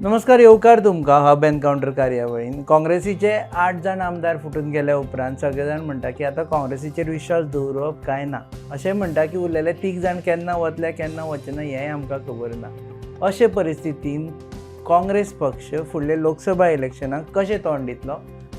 नमस्कार, येवकार तुमकां हब एनकावंटर कार्यावळीन. काँग्रेसीचे आठ जाण आमदार फुटून गेल्या उपरांत सगळे जाण म्हणटा की आतां काँग्रेसीचेर विश्वास दवरप काय ना. अशें म्हणटा की उरलेले तीग जाण केन्ना वतले, केन्ना वचना हेंय आमकां खबर ना. अशे परिस्थितीन काँग्रेस पक्ष फुडले लोकसभा इलेक्शनाक कशें तोंड दितलो,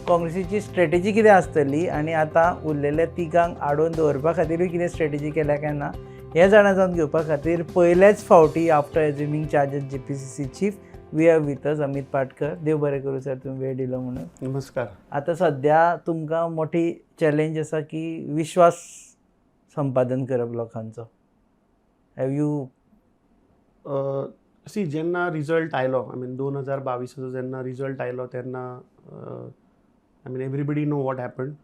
काँग्रेसीची स्ट्रेटेजी कितें आसतली आनी आतां उरलेल्या तिगांक आडोवन दवरपा खातीरूय कितें स्ट्रेटेजी केल्या काय ना, हें जाणा जावन घेवपा खातीर पयलेच फावटी after assuming charge as GPCC chief, we have with us Amit Patkar. देव बरें करूं सर, तुमी वेळ दिलो म्हणून. नमस्कार. आतां सद्या तुमकां मोठी चॅलेंज आसा की विश्वास संपादन करप लोकांचो. Have you सी, जेन्ना रिजल्ट आयलो, I mean, 2022चो जेन्ना रिजल्ट आयलो तेन्ना, I mean, everybody know what happened.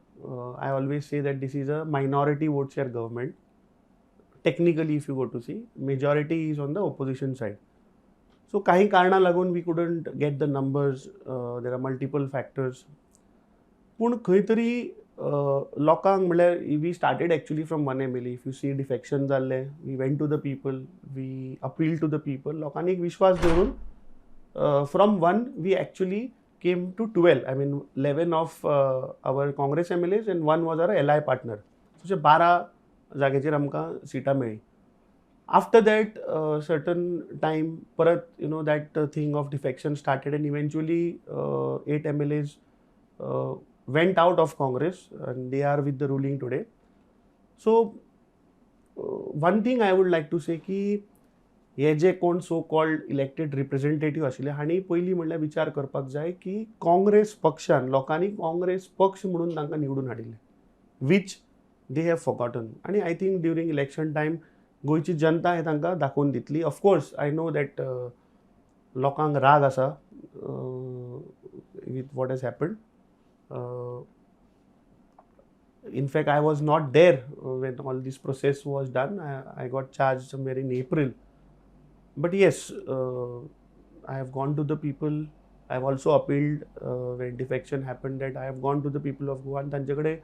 I always say that this is a minority vote share government. Technically, if you go to see, majority is on the opposition side. So काही कारणां लागून we couldn't get the numbers. There are multiple factors. पूण खंय तरी लोकांक, म्हणल्यार we started actually from one MLA. If you see, defection जाल्लें, we went to the people, we appeal to the people. लोकांनी एक विश्वास दवरून from one we actually came to 12, I mean, 11 of our Congress MLAs and one was our ally partner. So 12 जाग्याचेर आमकां सिटां मेळ्ळीं. After that certain time परत that thing of defection started and eventually eight MLAs went out of Congress and they are with the ruling today. So, one thing I would like to say की हे जे कोण so called elected representative आशिल्ले, हांणी पयलीं म्हणल्यार विचार करपाक जाय की काँग्रेस पक्षान, लोकांनी काँग्रेस पक्ष म्हणून तांकां निवडून हाडिल्ले, which they have forgotten. आनी I think during election time गोंयची जनता हे तांकां दाखोवन दितली. Of course, I know that लोकांक राग आसा with what has happened. In fact, I was not there when all this process was done. I got charged somewhere in April. But yes, I have gone to the people. I have also appealed when defection happened that I have gone to the people of Goa आणि तांचे कडेन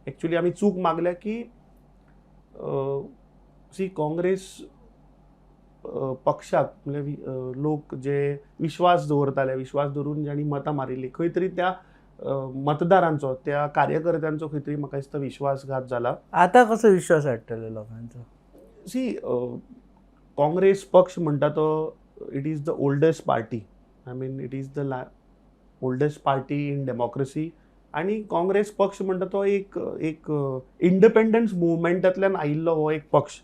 actually आमी चूक मागल्या की C, Congress पक्षाक म्हणजे लोक जे विश्वास दवरताले, विश्वास दवरून ज्यांनी मतां मारिल्ली, खंय तरी त्या मतदारांचो, त्या कार्यकर्त्यांचो खंय तरी म्हाका दिसता विश्वासघात जाला. आतां कसो विश्वास हाडटले लोकांचो? सी, काँग्रेस पक्ष म्हणटा तो it is the oldest party. I mean, it is the oldest party in democracy. आनी काँग्रेस पक्ष म्हणटा तो एक एक इंडिपेंडन्स मुवमेंटांतल्यान आयिल्लो हो एक पक्ष.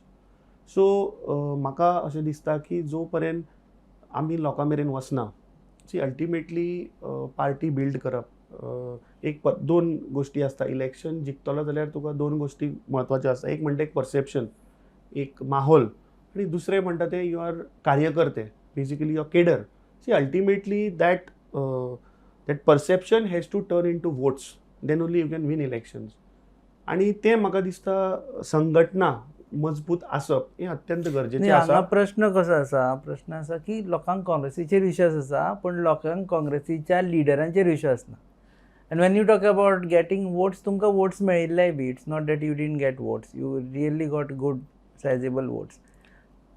सो म्हाका अशें दिसता की जो पर्यंत आमी लोकां मेरेन वचना, सी, अल्टिमेटली पार्टी बिल्ड करप एक दोन गोश्टी आसता. इलेक्शन जिखतलो जाल्यार तुका दोन गोश्टी म्हत्वाच्यो आसता. एक म्हणटा एक परसेप्शन, एक माहोल आनी दुसरें म्हणटा ते your कार्यकर्ते, basically your cadre. See, ultimately that perception has to turn into votes, then only you can win elections. आनी तें म्हाका दिसता संघटना मजबूत आसप हें अत्यंत गरजेचें न्ही, आसा. हांगा प्रश्न कसो आसा, प्रश्न आसा की लोकांक काँग्रेसीचेर विश्वास आसा, पूण लोकांक काँग्रेसीच्या लिडरांचेर विश्वास ना. And when you talk about getting votes, तुमकां वोट्स मेळिल्लेय बी. It's not that you didn't get votes. You really got good sizable votes.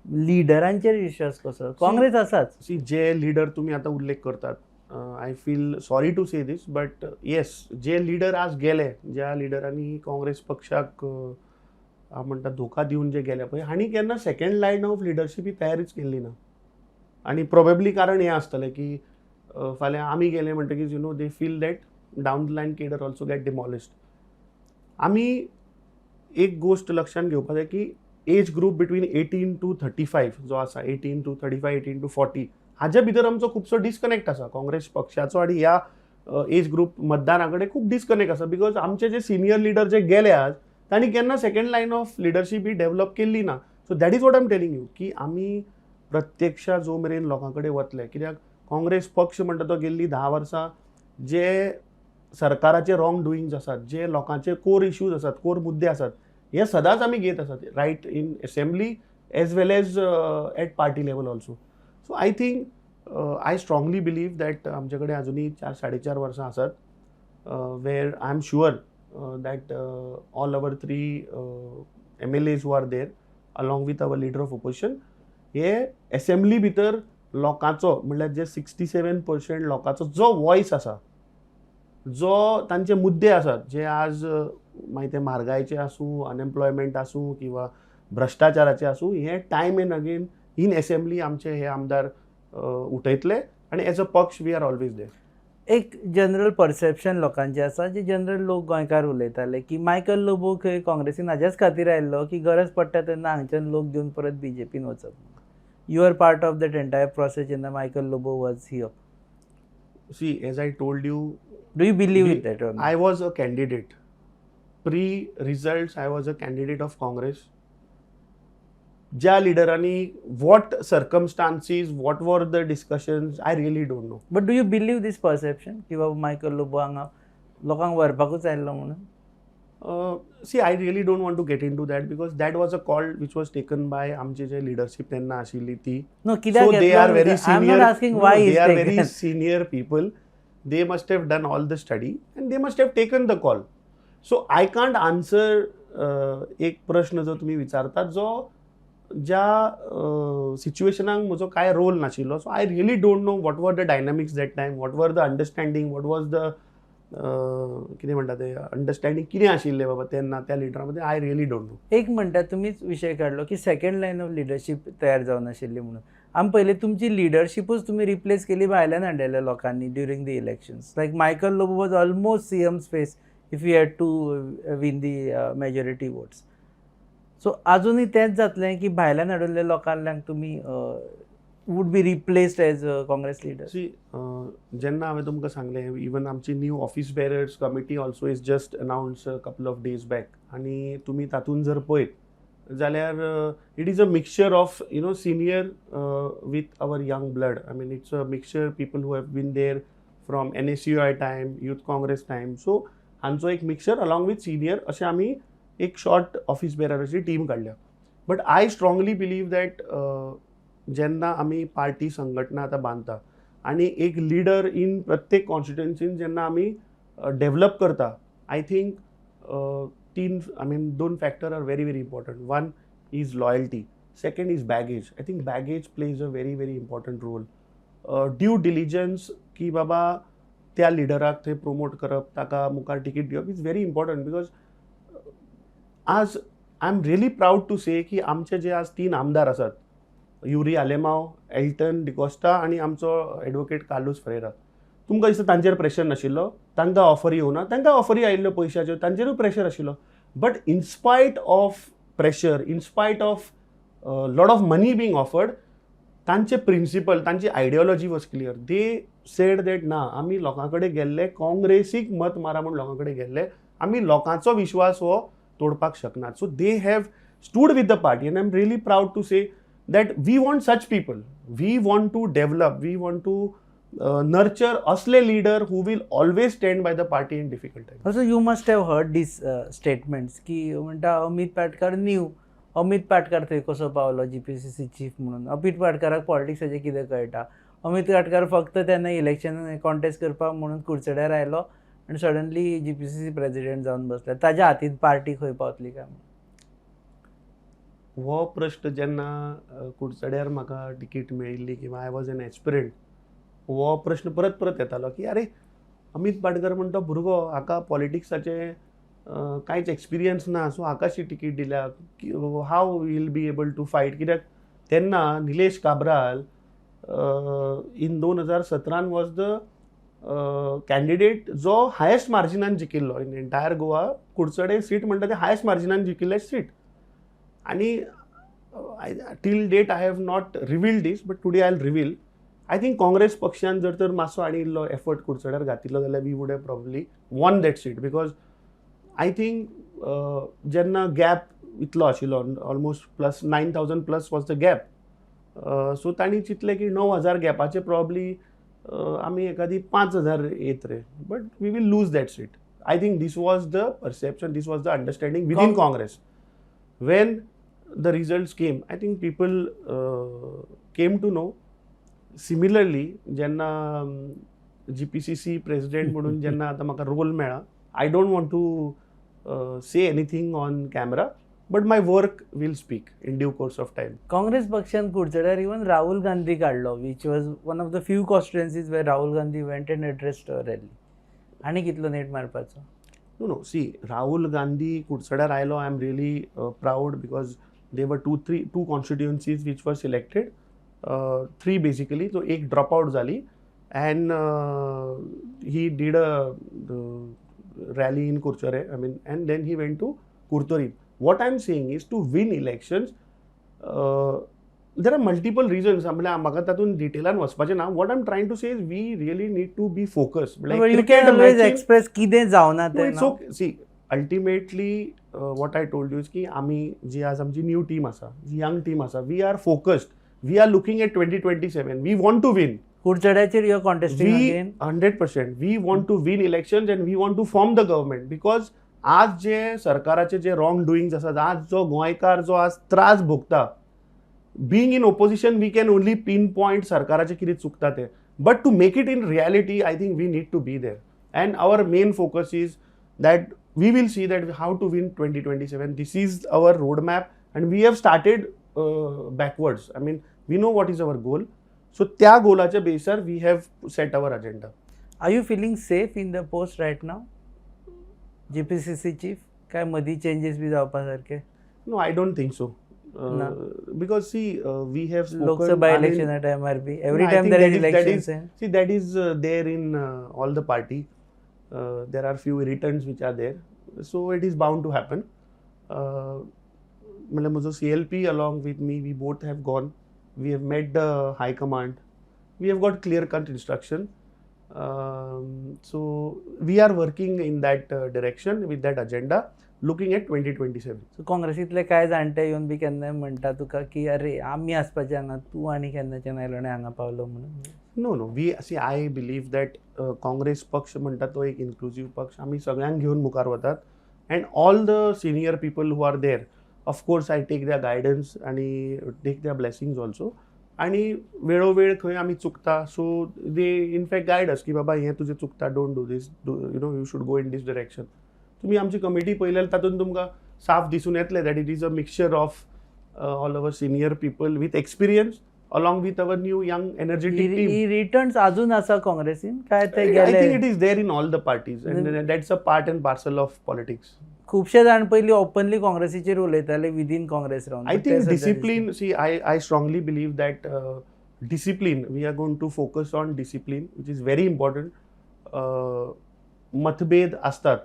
लिडरांचेर विश्वास कसो? काँग्रेस आसाच. सी, जे लिडर तुमी आतां उल्लेख करतात, I feel sorry to say this, but yes, J leader आज गेले, ज्या लिडरांनी काँग्रेस पक्षाक हांव म्हणटा धोका दिवन जे गेले पळय, हांणी केन्ना सेकंड लायन ऑफ लिडरशीप ही तयारीच केल्ली ना. आनी प्रोबेबली कारण हें आसतलें की फाल्यां आमी गेले म्हणटकीच they feel that down the line cadre also get demolished. आमी एक गोश्ट लक्षांत घेवपाक जाय की age group between 18 to 35 जो आसा, 18 to 35, 18 to 40, हाजे भितर आमचो खुबसो डिस्कनेक्ट आसा. काँग्रेस पक्षाचो आनी ह्या एज ग्रुप मतदारा कडेन खूब डिस्कनेक्ट आसा, because आमचे जे सिनियर लिडर जे गेले आज, तांणी केन्ना सेकंड लायन ऑफ लिडरशीप ही डेव्हलप केल्ली ना. So that is what I'm telling you की आमी प्रत्यक्षा जो मेरेन लोकां कडेन वतले, कित्याक काँग्रेस पक्ष म्हणटा तो गेल्ली 10 वर्सां जे सरकाराचे रॉंग डुईंग्स आसात, जे लोकांचे कोर इश्यूज आसात, कोर मुद्दे आसात, हे सदांच आमी घेत आसात, right in assembly as well as at party level also. So I think, I strongly believe that आमचे कडेन अजुनूय चार साडे चार वर्सां आसात, where I am sure that all our three MLAs who are there along with our leader of opposition हे assembly भितर लोकांचो म्हणल्यार जे 67% लोकांचो जो वॉयस आसा, जो तांचे मुद्दे आसात, जे आज मागीर ते म्हारगायचे आसूं, अनएम्प्लॉयमेंट आसूं किंवा भ्रश्टाचाराचे आसूं, हे time and again in assembly आमचे हे आमदार उठयतले आनी एज अ पक्ष we are always there. एक जनरल परसेप्शन लोकांचें आसा, जे जनरल लोक गोंयकार उलयताले की मायकल लोबो खंय काँग्रेसीन हाज्याच खातीर आयिल्लो की गरज पडटा तेन्ना हांगच्यान लोक घेवन परत बीजेपीन वचप. You are part of that entire process जेन्ना Michael Lobo was here. See, as I told you, do you believe in that? I was a candidate. Pre results, I was a candidate of Congress. ज्या लिडरांनी, what circumstances, what were the discussions, I really don't know. But do you believe this perception की बाबा Michael Lobo हांगा लोकांक व्हरपाकूच आयिल्लो म्हणून? See, I really don't want to get into that because that was a call which was taken by आमचे जे leadership तेन्ना आशिल्ली ती. नो, कित्याक? So they are very I am senior. Not asking No, why they is are very senior people. They must have done all the study and they must have taken the call. So I can't answer एक प्रश्न जो तुमी विचारतात, जो ज्या सिच्युएशनाक म्हजो कांय role नाशिल्लो. So I really don't know what were the dynamics that time, what were the understanding, what was the कितें म्हणटा ते, अंडरस्टँडींग कितें आशिल्लें बाबा तेन्ना त्या लिडरा मदें, I really don't know. एक म्हणटा, तुमीच विशय काडलो की सेकंड लायन ऑफ लिडरशीप तयार जावनाशिल्ली म्हणून. आमी पयलीं तुमची लिडरशिपूच तुमी रिप्लेस केली भायल्यान हाडलेल्या लोकांनी during the elections. Like, Michael Lobo was almost CM's face if you had to win the majority votes. So अजुनूय तेंच जातलें की भायल्यान हाडिल्ल्या लोकांक तुमी would be replaced as Congress leader? See, जेन्ना हांवें तुमकां सांगलें, इवन आमची new office bearers committee also is just announce couple of days back आनी तुमी तातूंत जर पळयत जाल्यार it is a mixture of senior with our young blood. I mean, it's a mixture, people who have been there from NSUI time, Youth Congress time. So हांचो एक mixture along with senior अशें आमी एक short office बेरराची team काडल्या. But I strongly believe that जेन्ना आमी party संघटना आतां बांदता आनी एक लिडर इन प्रत्येक कॉन्स्टिट्युएन्सीन जेन्ना आमी डेवलप करता, I think तीन, I mean, दोन factor are very very important. One is loyalty, second is baggage. I think baggage plays a very very important role. Due diligence की बाबा त्या लिडराक थंय promote करप, ताका मुखार तिकीट दिवप is very important, because आज I am really proud to say की आमचे जे आज तीन आमदार आसात, युरी आलेमाव, एल्टन डिकॉस्टा आनी आमचो एडवोकेट कार्लूस फरेरा, तुमकां दिसता तांचेर प्रेशर नाशिल्लो? तांकां ऑफरी येवना? तांकां ऑफरी आयिल्ल्यो पयशाच्यो, तांचेरूय प्रेशर आशिल्लो. But in spite of pressure, in spite of lot of money being offered, तांचे प्रिंसिपल, तांची ideology was clear. They said that ना, आमी लोकां कडेन गेल्ले, काँग्रेसीक मत मारा म्हूण लोकां कडेन गेल्ले, आमी लोकांचो विश्वास हो तोडपाक शकनात. So they have stood with the party and I am really proud to say that we want such people. We want to develop, we want to nurture असले leader who will always stand by the party in difficult time. Also, you must have heard these statements की म्हणटा Amit Patkar new, Amit Patkar थंय कसो पावलो जीपीसीसी chief म्हणून, अमित पाटकाराक पॉलिटिक्साचें कितें कळटा, अमित पाटकार फक्त तेन्ना इलेक्शन कॉन्टेस्ट करपाक म्हणून कुडचड्यार आयलो आनी सडनली जीपीसीसी प्रेजिडेंट जावन बसले, ताज्या हातीन पार्टी खंय पावतली काय म्हणून. हो प्रश्न जेन्ना कुडचड्यार म्हाका तिकीट मेळिल्ली किंवा I was an aspirant, हो प्रश्न परत परत येतालो की अरे, अमित पाटकर म्हण तो भुरगो, हाका पॉलिटिक्साचें कांयच एक्सपिरियन्स ना, सो हाका शी तिकीट दिल्या, how will be able to fight? कित्याक तेन्ना Nilesh Cabral in 2017 was the candidate जो हायस्ट मार्जिनान जिखिल्लो in entire Goa. Kudchade seat म्हणटा ते हायस्ट मार्जिनान जिखिल्ले सीट. आनी till date I have not reveal this, but today I reveal, I think Congress पक्षान जर तर मातसो आनी इल्लो एफर्ट कुडचड्यार घातिल्लो जाल्यार we would have probably won that seat, because I think जेन्ना गॅप इतलो आशिल्लो, almost plus 9,000 plus was the gap, so तांणी चिंतलें की 9,000 गॅपाचे प्रॉब्ली आमी एखादी 5,000 येत रे, but we will lose that seat. I think this was the perception, this was the understanding within Congress. When the results came, I think people came to know. Similarly, जेन्ना जीपीसीसी president म्हणून जेन्ना आतां म्हाका role मेळ्ळा, I don't want to say anything on camera. But my work will speak in due course of time. Congress पक्षान कुडचड्यार even Rahul Gandhi काडलो, which was one of the few constituencies where Rahul Gandhi went and addressed rally. आनी कितलो नेट मारपाचो? No, see, Rahul Gandhi कुडचड्यार आयलो, I am really proud because there were two three two constituencies which were selected, three basically. So एक drop out जाली and he did a rally in Curchorem, I mean, and then he went to Curtorim. What I am saying is, to win elections there are multiple reasons. म्हणल्यार म्हाका तातूंत डिटेलान वचपाचें ना. What I am trying to say is, we really need to be focus. You can always express कितें जावना तें. It's okay. See, ultimately what I told you is की आमी जी आज आमची न्यू टीम आसा, जी यंग टीम आसा, we are focused, we are looking at 2027, we want to win. कुडचड्याचेर you are contesting we again? 100%, we want to win elections and we want to form the government, because आज जे सरकाराचे जे wrong डुईंग्स आसात, आज जो गोंयकार जो आज त्रास भोगता, being in opposition we can only pin point सरकाराचें कितें चुकता तें, but to make it in reality, I think we need to be there, and our main focus is that we will see that how to win 2027. This is our roadmap and we have started backwards. I mean, we know what is our goal. So त्या गोलाच्या बेसार we have set our agenda. Are you feeling safe in the post right now, GPCC chief, काय मदीं changes बी जावपा सारके? No, I don't think so. ना. Because see, we have spoken. Lok Sabha I mean, इलेक्शना टायमार B every No, I time think there is that election. See, that is there in all the party. There are few irritants which are there, so it is bound to happen. म्हणल्यार म्हजो CLP along with me, we both have gone. We have met the high command. We have got clear cut instruction. So we are working in that direction with that agenda, looking at 2027. So काँग्रेसींतले कांय जाणटे येवन बी केन्नाय म्हणटा तुका की अरे आमी आसपाचे हांगा, तूं आनी केन्नाच्यान आयलो आनी हांगा पावलो म्हणून? No. We see. I believe that Congress पक्ष म्हणटा तो एक इन्क्लुजीव पक्ष. आमी सगळ्यांक घेवन मुखार वतात and all the senior people who are there, of course I take their guidance आनी take their blessings also. आनी वेळोवेळ खंय आमी चुकता, so they in fact guide us की बाबा हें तुजें चुकता, don't do this, you should go in this direction. तुमी आमची कमिटी पळयल्यार तातूंत तुमकां साफ दिसून येतलें that it is a mixture of all our senior people with experience along with our new young energetic team. इरिटंट्स अजून आसा काँग्रेसीन काय ते I गेले? Think it is there in all the parties and that's a part and parcel of politics. खुबशे जाण पयलीं openly काँग्रेसीचेर उलयताले विदीन काँग्रेस रावन. I think discipline, see, I strongly believe that discipline, we are going to focus on discipline, which is very important. मतभेद असतात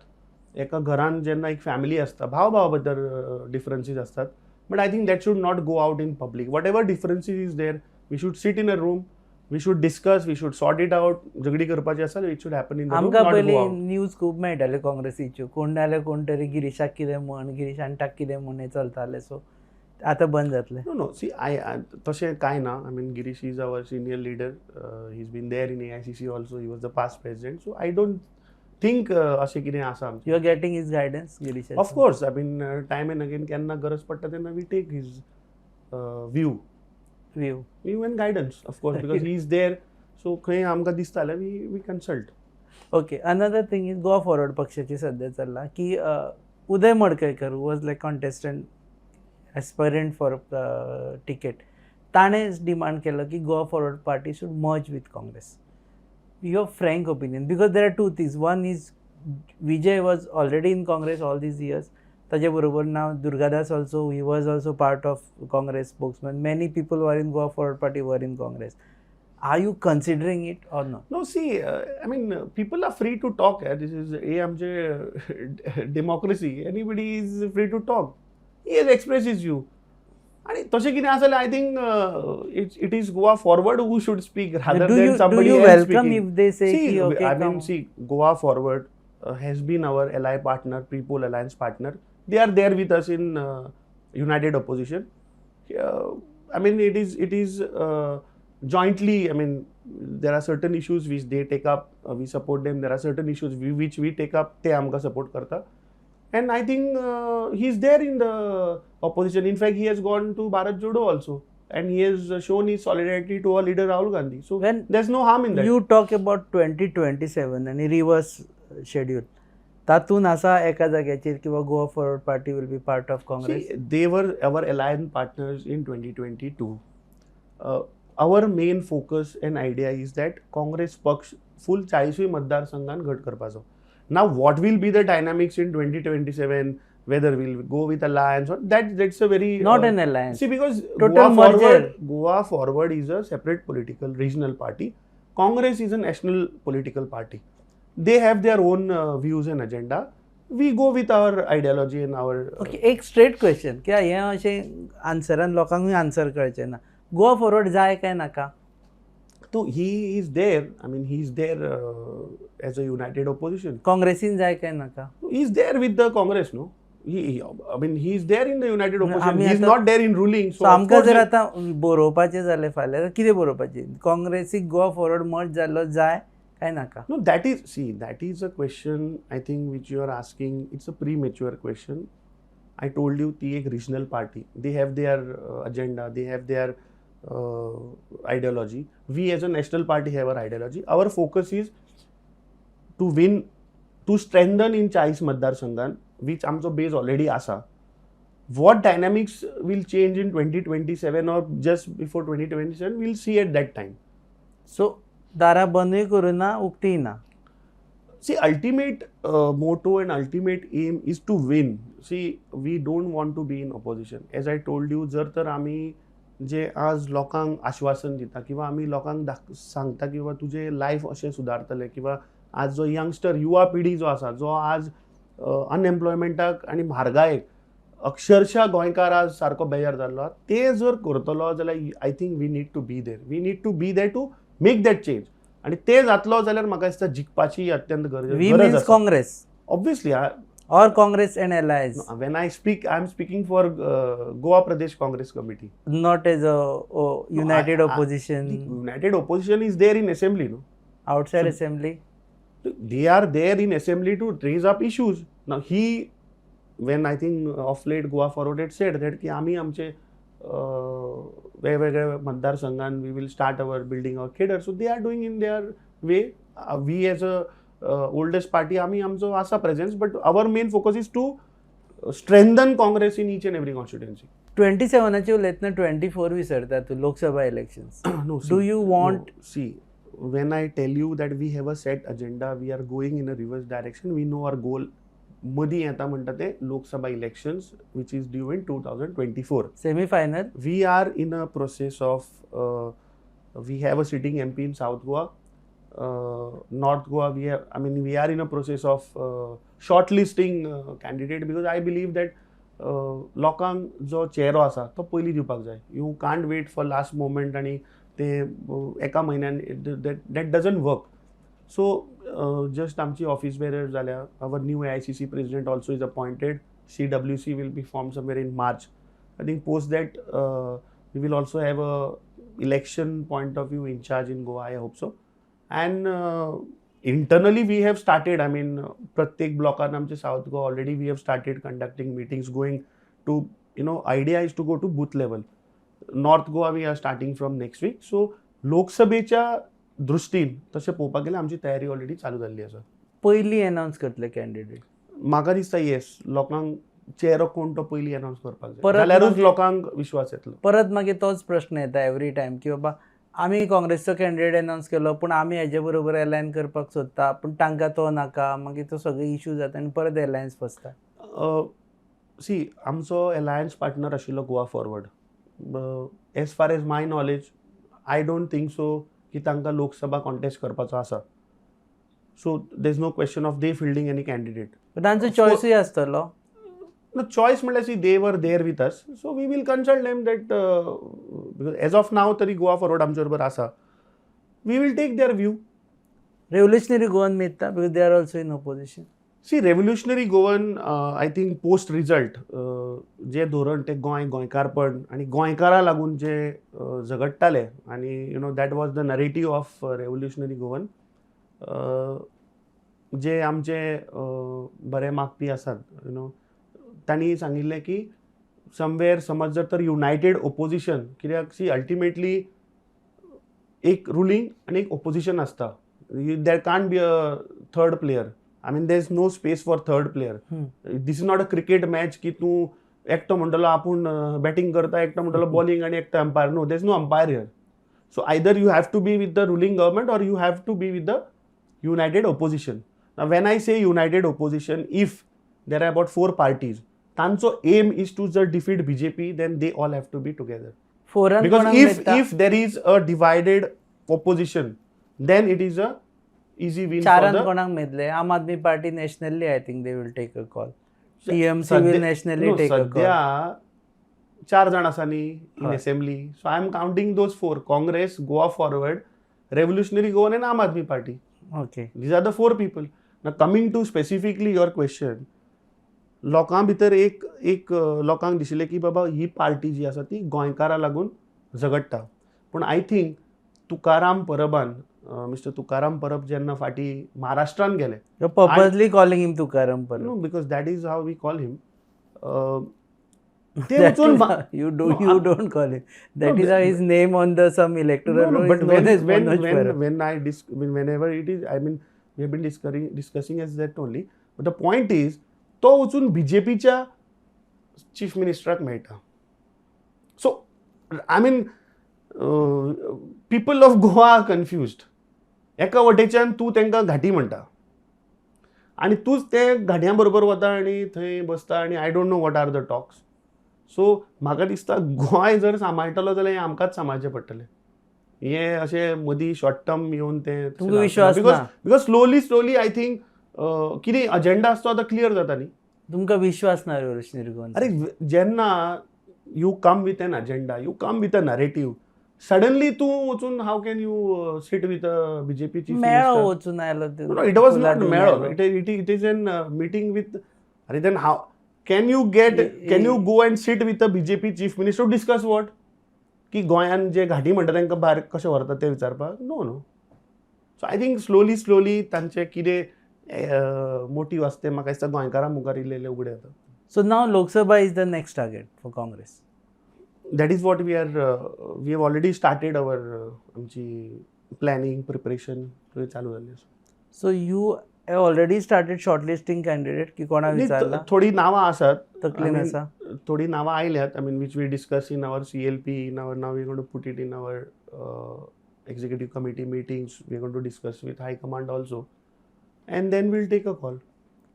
एका घरान, जेन्ना एक फॅमिली आसता, भाव भावा बद्दल डिफरन्सीस आसतात, but I think that should not go out in public. Whatever differences is there, we should sit in a room, we should discuss, we should sort it out. झगडी करपाची आसा, it should happen in the room, आमकां not go पयलीं out. News खूब मेळटाल्यो काँग्रेसीच्यो, कोण ना जाल्यार कोण तरी गिरीशाक कितें म्हण, गिरीशान ताका कितें म्हण, हें चलतालें. सो आतां बंद जातलें? No. See, I तशें कांय ना. I mean, Girish is our senior leader. He's been there in AICC also. He was the past president. So I don't think अशें कितें आसा आमचें. You are getting his guidance, गिरीशाचो? Of course. I mean, time and again केन्ना गरज पडटा तेन्ना we take his view. View. View and guidance, of course, because he is there. So खंय आमकां दिसता जाल्यार we consult. Okay, another thing is Goa forward पक्षाची सध्या चल्ला की उदय Madkaikar was like contestant, aspirant for ticket, ताणें डिमांड केलो की Goa Forward Party should merge with Congress. Your frank opinion, because there are two things. One is Vijay was already in Congress all these years, ताजे बरोबर now Durgadas also, he was also part of Congress spokesman. Many people were in Goa Forward Party were in Congress. Are you considering it or not? No, see, I mean, people are free to talk. Eh? This is a आमचे democracy. Anybody is free to talk. He has expressed his view. आणि तशें कितें आसा जाल्यार I think it is Goa Forward who should speak rather Do than you do somebody you else welcome speaking. if they say See, ki okay, I mean, come see, Goa Forward has been our ally partner, pre-poll alliance partner. They are there with us in united opposition. I mean, it is jointly. I mean, there are certain issues which they take up, we support them. There are certain issues which we take up, ते आमकां support करता. And I think he's there in the opposition. In fact, he has gone to Bharat Jodo also, and he has shown his solidarity to our leader Rahul Gandhi. So When there's no harm in that. You talk about 2027 आणि reverse schedule, तातूंत आसा एका जाग्याचेर किंवा Goa Forward Party will be part of Congress? See, they were our alliance partners in 2022. Our main focus and idea is that Congress पक्ष फूल चाळीसूय मतदारसंघान घट करपाचो. Now, what will be the dynamics in 2027, whether we'll go with alliance or that's a very Not an alliance. See, because Total Goa merger. Forward is a separate political regional party. Congress is a national political party. They have their own views and agenda. We go with our ideology and our okay, एक straight question, कित्याक हें अशें आन्सरान लोकांकूय answer कळचें ना. Goa forward जाय काय नाका? So he is there. I mean, he is there as a united opposition. काँग्रेसीन जाय काय नाका? He is there with the Congress, no? He I mean, he is there in the united opposition. आमी He is not there in ruling. So So of आमकां course जर आतां बरोवपाचें जालें फाल्यां जाल्यार कितें बरोवपाचें? काँग्रेसीक गोवा फॉरवर्ड मर्ज जाल्लो जाय काय नाका? No, that is, see, that is a question, I think, which you are asking. It's a premature question. I told you, ती एक regional party. They have their agenda. They have their ideology. We as a national party have our ideology. Our focus is to win, to strengthen in 40 मतदारसंघान, which आमचो base already आसा. What dynamics will change in 2027 or just before 2027, we'll see at that time. So दारां बंदूय करूं ना, उक्तीय ना. See, ultimate motto and ultimate aim is to win. See, we don't want to be in opposition. As I told you, जर तर आमी जे आज लोकांक आश्वासन दिता किंवा आमी लोकांक सांगता किंवा तुजें लायफ अशें सुदारतलें किंवा आज जो यंगस्टर, युवा पिढी जो आसा, जो आज अनएम्प्लॉयमेंटाक आनी म्हारगायेक अक्षरशः गोंयकार आज सारको बेजार जाल्लो आहा, ते जर करतलो जाल्यार I think we need to be there. We need to be there to make that change. आनी ते जातलो जाल्यार म्हाका दिसता जिखपाची अत्यंत गरज we गरज मिन्स आसा. Congress? Obviously. Or Congress and allies? When I speak, I am speaking for Goa Pradesh Congress Committee. Not as a united opposition? United opposition is there in assembly, no? Outside So- assembly. They are there in assembly to raise up issues. Now he, when I think of late Goa Forward had said that की आमी आमचे वेगवेगळे मतदारसंघान we will start our building our cadre. So they are doing in their way. We as a oldest party, आमी आमचो आसा presence, but our main focus is to strengthen Congress in each and every constituency. Twenty सेवनाचे उलयतना twenty four विसरता तूं, Lok Sabha elections. No, do you want No, see, when I tell you that we have a set agenda, we are going in a reverse direction. We know our goal. मदीं येता म्हणटा ते Lok Sabha elections, which is due in 2024. Semifinal. We are in a process of, we have a sitting MP in South Goa. North Goa, we have, I mean, we are in a process of shortlisting candidate, because I believe that लोकांक जो चेहरो आसा तो पयलीं दिवपाक जाय. You can't wait for last moment आनी ते एका म्हयन्यान, that doesn't work. So just आमची ऑफिस बेरर जाल्या. Our new AICC president also is appointed. CWC will be formed somewhere in March, I think. Post that, we will also have a election point of view in charge in Goa, I hope so. And internally we have started, I mean, प्रत्येक ब्लॉकान आमचे South Goa already we have started conducting meetings, going to, idea is to go to booth level. North Goa we are starting from next week. So लोकसभेच्या दृश्टीन तशें पळोवपाक गेल्यार आमची तयारी already चालू जाल्ली आसा. पयलीं एनावन्स करतले कॅन्डिडेट? म्हाका दिसता येस, लोकांक चेहरो कोण तो पयलीं अनावन्स करपाक जाय, परत जाल्यारूच मागीर लोकांक विश्वास येतलो. परत मागीर तोच प्रश्न येता एवरी टायम की बाबा आमी काँग्रेसचो कॅन्डिडेट अनावन्स केलो, पूण आमी हेजे बरोबर अलायन करपाक सोदता, पूण तांकां तो नाका. मागीर तो सगळे इशू जाता आनी परत अलायन्स फसता. सी, आमचो अलायन्स पार्टनर आशिल्लो Goa forward. As far as my knowledge, I don't think so की तांकां लोकसभा कॉन्टेस्ट करपाचो आसा. So there is no question of they fielding any candidate. पण तांचो चॉयसूय आसतलो. No choice म्हणल्यार, see, they were there with us, so we will consult them that, because as of now तरी Goa forward आमचे बरोबर आसा. We will take their view. Revolutionary Goan मेळटा, because they are also in opposition. See, Revolutionary Goan, I think post result जे धोरण ते गोंय, गोंयकारपण आनी गोंयकारा लागून जे झगडटाले आनी that was the narrative of Revolutionary Goan, जे आमचे बरे मागपी आसात, you know तांणी सांगिल्लें की समवेर समज जर तर युनायटेड ओपोजिशन, कित्याक सी, अल्टिमेटली एक रुलींग आनी एक ओपोजिशन आसता. There can't be a third player. I mean, there is no space for third player. This is not a cricket match की तूं एकटो म्हणटलो आपूण बॅटींग करता, एकटो म्हणटलो बॉलिंग आनी एकटो umpire. No, there is no umpire here. So either you have to be with the ruling government or you have to be with the united opposition. When I say united opposition, if there are about four parties, तांचो M is to जर defeat BJP, then they all have to be together. फोरान Because कोणाक if मेळटा? If there is a divided opposition, then it is a easy win for चारान the कोणाक मेळटले? आम Aadmi party nationally, I think they will take a call. TMC will nationally No, take a call. सध्या चार जाण आसा न्ही in हय. Assembly, so I am counting those four: Congress, Goa Forward, Revolutionary Goan and Aam Aadmi Party. These are the four people. Now, coming to specifically your question, लोकां भितर एक एक लोकांक दिशिल्लें की बाबा ही पार्टी जी आसा ती गोंयकारा लागून झगडटा, पूण I think Tukaram परबान, मिस्टर तुकाराम परब जेन्ना फाटीं महाराष्ट्रान गेले, You purposely calling him Tukaram Parab? No, because that is how we call him. ते वचून You do No, you don't call him that. No, Is his name on the some electoral No, roll but is known when as when Manoj when Parab. When I dis when whenever it is, I mean, we have been discussing as that only. But the point is, तो वचून बीजेपीच्या chief मिनिस्टराक मेळटा. So I mean, people of Goa are confused. एका वटेच्यान तूं तांकां घाटी म्हणटा आनी तूंच ते घाटयां बरोबर वता आनी थंय बसता आनी I don't know what are the talks. So म्हाका दिसता गोंय जर सांबाळटलो जाल्यार हें आमकांच सांबाळचें पडटलें. हे अशें मदीं शॉर्ट टर्म येवन तें तुमकां विश्वास because ना? Because slowly slowly, I think, कितें अजेंडा आसता तो आतां क्लियर जाता न्ही. तुमकां विश्वास ना रेव्होल्युशनरी गोवन? अरे, जेन्ना you come with an agenda, you come with a narrative, suddenly तूं वचून how can you sit with a BJP chief? मेळो वचून आयलो. No, it was not मेळो. It is an meeting with. अरे, then how can you get can you go and sit with a BJP chief minister to discuss what? की गोंयान जे घाटी म्हणटा तांकां भायर कशें व्हरतात तें विचारपाक? No. So I think slowly slowly तांचे कितें मोटीव आसता तें म्हाका दिसता गोंयकारां मुखार इल्लें इल्लें उगडें जाता. So now Lok Sabha is the next target for Congress? That is what we are we have already started our आमची प्लॅनिंग, प्रिपरेशन चालू जाल्ली आसा. So you already started shortlisting candidate की कोणाक विचारला? थोडी नांवां आसात. तकलेन I mean, आसा? थोडी नांवां आयल्यात, I mean, which we discuss in our CLP, in our now we going to put it in our executive committee meetings. We going to discuss with high command also and then we'll take a call.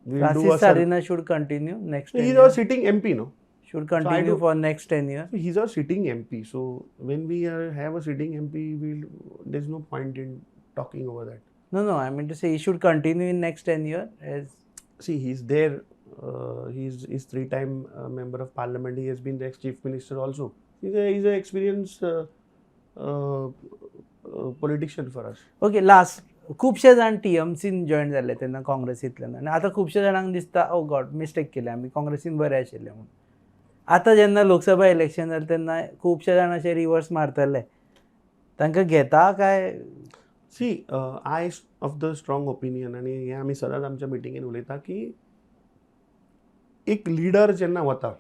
We'll do Francis a Sardinha should continue next He is our sitting MP, no? Should continue for next 10 year. So he's our sitting MP. So when we have a sitting MP, we'll there's no point in talking over that. No, I mean to say, he should continue in next 10 year as See, he's there. He's three-time member of parliament. He has been the ex-chief minister also. He's a experienced politician for us. Okay, last, खुबशे जाण टीएमसीन join जाल्ले तेन्ना काँग्रेसींतल्यान आनी आतां खुबशे जाणांक दिसता, ओ गॉड, mistake केली आमी, काँग्रेसीन बरें आशिल्लें म्हूण. आतां जेन्ना लोकसभा इलेक्शन जालें तेन्ना खुबशे जाण अशे रिवर्स मारतले, तांकां घेता काय? See, I of the strong opinion, आनी हें आमी सदांच आमच्या मिटिंगेन उलयता की एक लिडर जेन्ना वता,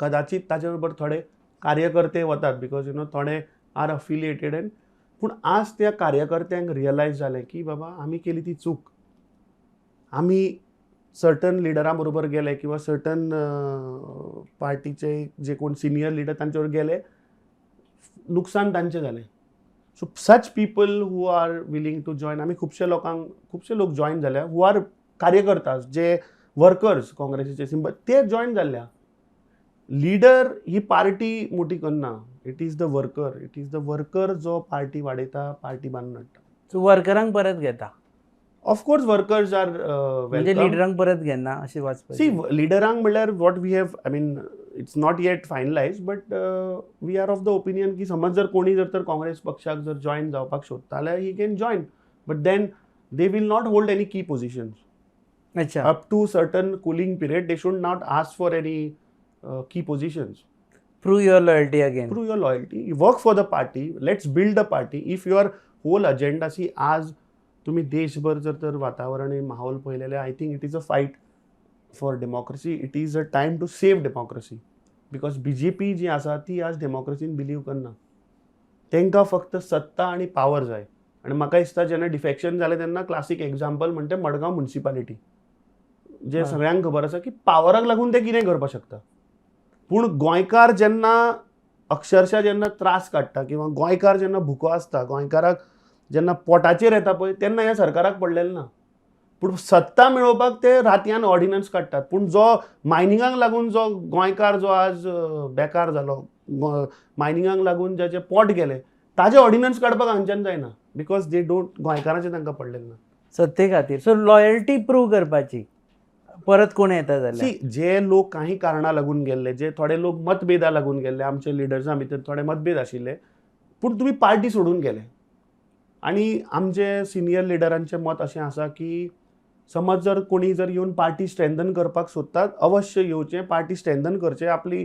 कदाचित ताचे बरोबर थोडे कार्यकर्ते वतात, because you know थोडे are affiliated and पूण आज त्या कार्यकर्त्यांक रियलायज जालें की बाबा, आमी केली ती चूक. आमी सर्टन लिडरां बरोबर गेले किंवा सर्टन पार्टीचे जे कोण सिनियर लिडर तांचे बरोबर गेले, नुकसान तांचें जालें. So such people who are willing to join, आमी खुबशे लोकांक, खुबशे लोक जॉयन जाल्या who are कार्यकर्ता, जे वर्कर्स काँग्रेसीचे सिंपल, ते जॉयन जाल्ल्या. लिडर ही पार्टी मोठी करना. It is the worker, it is the worker जो पार्टी वाडयता, पार्टी बांदून हाडटा. सो वर्करांक परत घेता? Of course, workers are म्हणजे लिडरांक परत घेना अशें वाचपाचें? सी, लिडरांक म्हणल्यार what we have, I mean, it's not yet finalize, but we are of the opinion की समज जर कोणी जर तर काँग्रेस पक्षाक जर जॉयन जावपाक सोदता जाल्यार he can join, but then they will not hold any key positions. Up to certain cooling period, they should not ask for any key positions. Prove your loyalty again. Prove your loyalty. You work for the party. Let's build the party. If your whole agenda, see, आज तुम्ही देशभर जर तर वातावरण आणि माहोल पळयलेले, I think it is a fight for democracy. It is a time to save democracy, because BJP जी आसा ती आज डेमोक्रेसीन बिलीव करना. तांकां फक्त सत्ता आनी पावर जाय. आनी म्हाका दिसता जेन्ना डिफेक्शन जालें तेन्ना क्लासीक एग्जाम्पल म्हणटे मडगांव म्युनिसिपालिटी, जे सगळ्यांक खबर आसा की पावराक लागून ते कितें करपाक शकता. पूण गोंयकार जेन्ना अक्षरशा जेन्ना त्रास काडटा किंवा गोंयकार जेन्ना भुको आसता, गोंयकाराक जेन्ना पोटाचेर येता पळय, तेन्ना ह्या सरकाराक पडलेलें ना. पूण सत्ता मेळोवपाक ते रातयान ऑर्डिनन्स काडटात. पूण जो मायनिंगाक लागून जो गोंयकार जो आज बेकार जालो, मायनिंगाक लागून जाचें पोट गेलें, ताजे ऑर्डिनन्स काडपाक हांगच्यान जायना, because they don't, गोंयकारांचें तांकां पडलेलें ना. सत्ते खातीर. सो लॉयल्टी प्रूव करपाची परत कोण येता जाल्यार. सी, जे लोक काही कारणां लागून गेल्ले, जे थोडे लोक मतभेदा लागून गेल्ले, आमचे लिडर्सां भितर थोडे मतभेद आशिल्ले, पूण तुमी पार्टी सोडून गेले. आनी आमचे सिनियर लिडरांचें मत अशें आसा की समज जर कोणी जर येवन पार्टी स्ट्रेंथन करपाक सोदतात, अवश्य येवचें, पार्टी स्ट्रेंथन करचें, आपली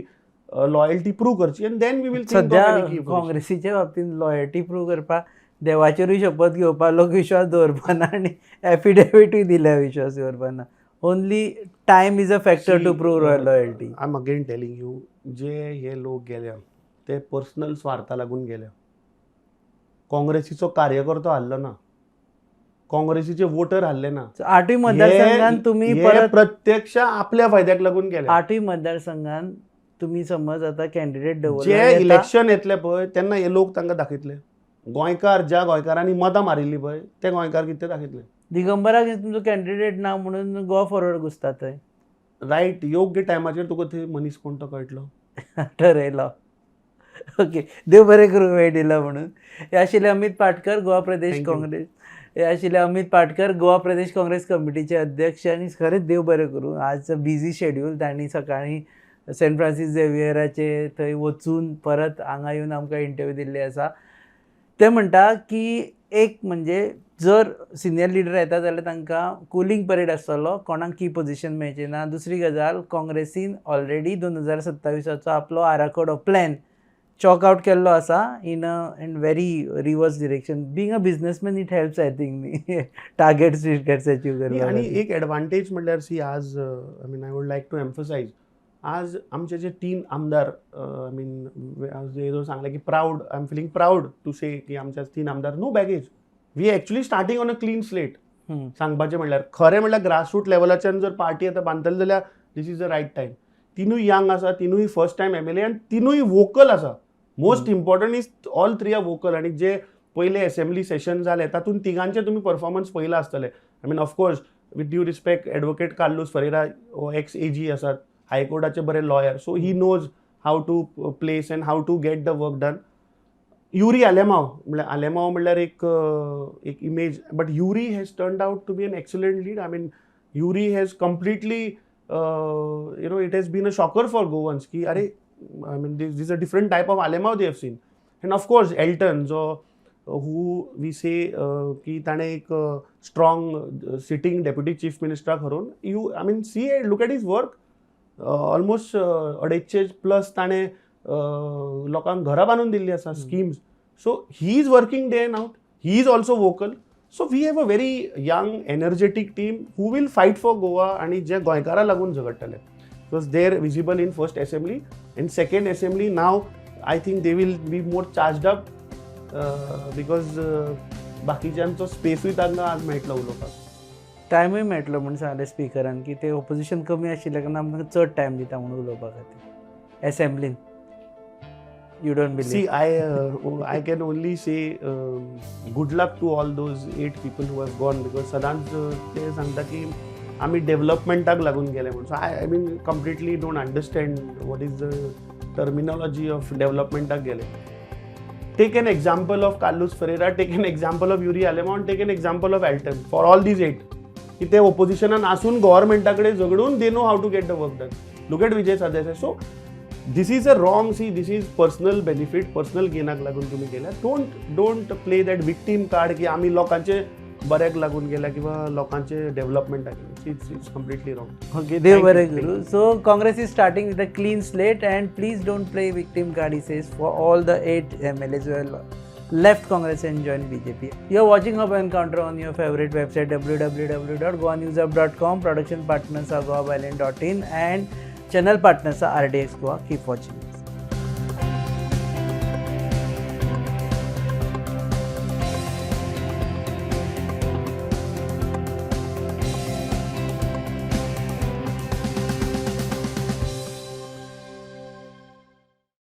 लॉयल्टी प्रूव करची, आनी then we will. सध्या काँग्रेसीच्या बाबतींत लॉयल्टी प्रूव करपाक देवाचेरूय शपथ घेवपाक लोक विश्वास दवरपाना आनी एफिडेविटूय दिल्या विश्वास दवरपाना. Only time is a factor to prove loyalty. I am again telling you, जे हे लोक गेल्या ते पर्सनल स्वार्था लागून गेल्या. काँग्रेसीचो कार्यकर्तो हाल्लो ना, काँग्रेसीचे वोटर हाल्ले ना. आठूय मतदारसंघात तुमी हे परत प्रत्यक्ष आपल्या फायद्याक लागून गेले. आठूय मतदारसंघात तुमी समज आतां कॅन्डिडेट जे दवरला, इलेक्शन येतले पळय तेन्ना हे लोक तांकां दाखयतले. गोंयकार, ज्या गोंयकारांनी मतां मारिल्ली पळय, ते गोंयकार कितें दाखयतले. दिगंबराक तुमचो कॅन्डिडेट ना म्हणून गोवा फॉरवर्ड घुसता थंय. रायट, योग्य टायमाचेर तुका थंय मनीस कोण तो कळटलो. ठरयलो. ओके, देव बरें करूं वेळ दिला म्हणून. हे आशिल्ले Amit Patkar, Goa Pradesh Thank you. Congress. हे आशिल्ले अमित पाटकर, गोवा प्रदेश काँग्रेस कमिटीचे अध्यक्ष. आनी खरेंच देव बरें करूं, आज बिजी शेड्यूल, तांणी सकाळीं सेंट फ्रांसीस झेवियराचे थंय वचून परत हांगा येवन आमकां इंटरव्यू दिल्ली आसा. ते म्हणटा की एक म्हणजे जर सिनियर लिडर येता जाल्यार तांकां कुलींग पिरियड आसतलो, कोणाक की पोझिशन मेळचें ना. दुसरी गजाल, काँग्रेसीन ऑलरेडी 2027चो आपलो आराखडो, प्लॅन चॉक आउट केल्लो आसा in very reverse direction. Being a businessman, it helps, I think, न्ही, टार्गेट्स बिर्गेट्स अचीव करपाक. आनी एक एडवांटेज म्हणल्यार, सी, आज I mean, I would like to emphasize, आज आमचे जे तीन आमदार, I mean, जो सांगलें की proud, I am feeling proud to say की आमचे तीन आमदार, no baggage, we actually starting on a clean slate. सांगपाचें म्हणल्यार, खरें म्हणल्यार ग्रासरूट लेवलाच्यान जर पार्टी आतां बांदतली जाल्यार this is the right time. तिनूय यंग आसा, तिनूय फर्स्ट टायम एमएलए आनी तिनूय वोकल आसा. Most important is all three are vocal. आनी जे पयले असेंब्ली सेशन जाले तातूंत तिगांचे तुमी परफॉर्मन्स पळयला आसतले. I mean, of course, with due respect, Advocate Carlos Ferreira हो एक्स एजी आसात, हायकोर्टाचे बरे lawyer, so he knows how to place and how to get the work done. Yuri Alemao म्हणल्यार, आलेमाव म्हणल्यार एक image, but Yuri has turned out to be an excellent lead. I mean, Yuri has completely, it has been a shocker for Goans की अरे, I mean, this a different type of Alemao they have seen. And of course Elton, जो हू we से की ताणें एक strong sitting deputy chief मिनिस्टराक हरोवन, you, I mean, see, look at his work, almost 250 plus ताणें लोकांक घरां बांदून दिल्ली आसा, schemes. So he is working day and out, he is also vocal. So we have a very young, energetic team who will fight for Goa आनी जे गोंयकारां लागून झगडटले, because they are visible in first assembly and second assembly. Now I think they will be more charged up because बाकीच्यांचो स्पेसूय तांकां आज मेळटलो उलोवपाक. टायमूय मेळटलो म्हूण सांगलें स्पिकरान की ते ओपोजिशन कमी आशिल्ल्या कारणान आमकां चड टायम दिता म्हणून उलोवपा खातीर एसेंब्लीन. You don't believe? See, I can only say good luck to all those eight people who have gone, because सदांच ते सांगता की आमी डेव्हलपमेंटाक लागून गेले म्हणून. So I mean, completely don't understand what is the terminology of डेव्हलपमेंटाक गेले. Take an example of Carlos Ferreira, take an example of Yuri Alemao, take an example of Elton. For all these eight, की ते ओपोजिशनान आसून गव्हर्मेंटा कडेन झगडून they know how to get the work done. Look at Vijay Sardesai. So this is a wrong, see, this is personal benefit, personal गेनाक लागून तुमी गेल्या. Don't play that victim card की आमी लोकांचे बऱ्याक लागून गेल्या किंवा लोकांचे डेव्हलपमेंटाक. It's completely wrong. Okay, देव Thank you, बरें thank करूं. So Congress is starting with a clean slate and please don't play victim card, he says, for all the eight MLAs who have left Congress and joined BJP. You are watching Hub Encounter on your favorite website www.goanewshub.com. Production partners are goabyline.in and channel partners are RDX Goa. Keep watching.